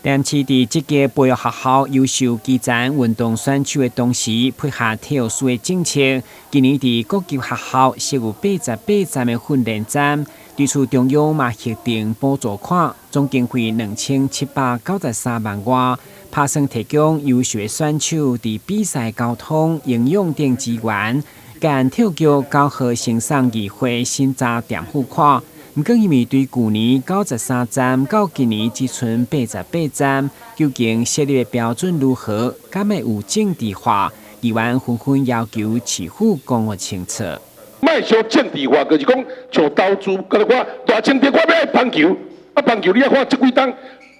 台南市佇積極培育學校優秀基層運動選手的同時，配合體育署的政策，今年佇各級學校設有88站的訓練站。對此中央嘛核定補助款，總經費2793萬外，拍算提供優秀的選手佇比賽交通、營養等資源。佮體育局9號呈送議會審查墊付款。毋過因為對舊年93站到今年只賰88站，究竟設立的標準如何？敢會有政治化？議員紛紛要求市府講予清楚。莫傷政治化，就是講像投資，敢若我大前提我欲愛棒球，啊棒球你愛看這幾冬，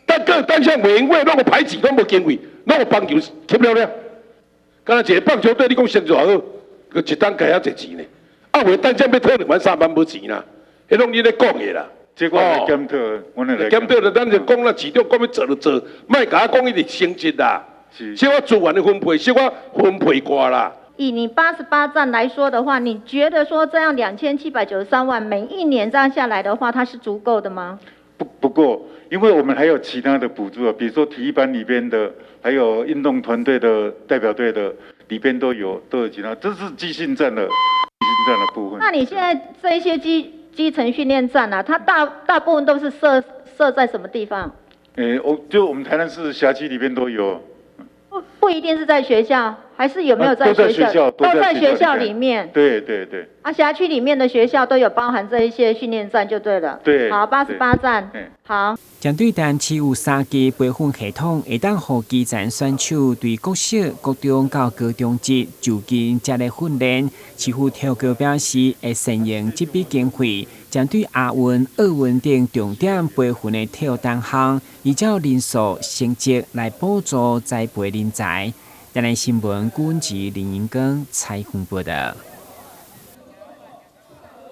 但個單項委員會攏予排擠，攏無經費，攏予棒球吸了了。敢若一個棒球隊，你講成績好，閣一冬加遐濟錢呢？啊，有的單項欲討2萬3萬無錢啦。彼攏你咧講的啦，這個來檢討，阮來檢討，咱就講啦，市長講欲做就做，莫共我講伊是成績啦，小可資源的分配，小可分配過啦。以你八十八站來說的話，你覺得說這樣2793萬每一年這樣下來的話，它是足夠的嗎？不夠，因為我們還有其他的補助啊，比如說體育班裡邊的，還有運動團隊的代表隊的，裡邊都有其他，這是基訓站的基訓站的部分。那你現在這些基層訓練站啊，它大部分都是設在什麼地方？欸，我就我們台南市轄區裡邊都有。不一定是在學校，還是有沒有在學校？都在學校裡面。對對對。啊，轄區裡面的學校都有包含這一些訓練站就對了。對。好，88站。好。針對台南市有三級培訓系統，會當予基層選手對國小、國中到高中職就近接咧訓練。市府體育局表示，會善用這筆經費，針對亞運、奧運等重點培訓的體育單項，依照人數、成績來補助栽培人才。台南新聞，古文吉林英光採訪報道。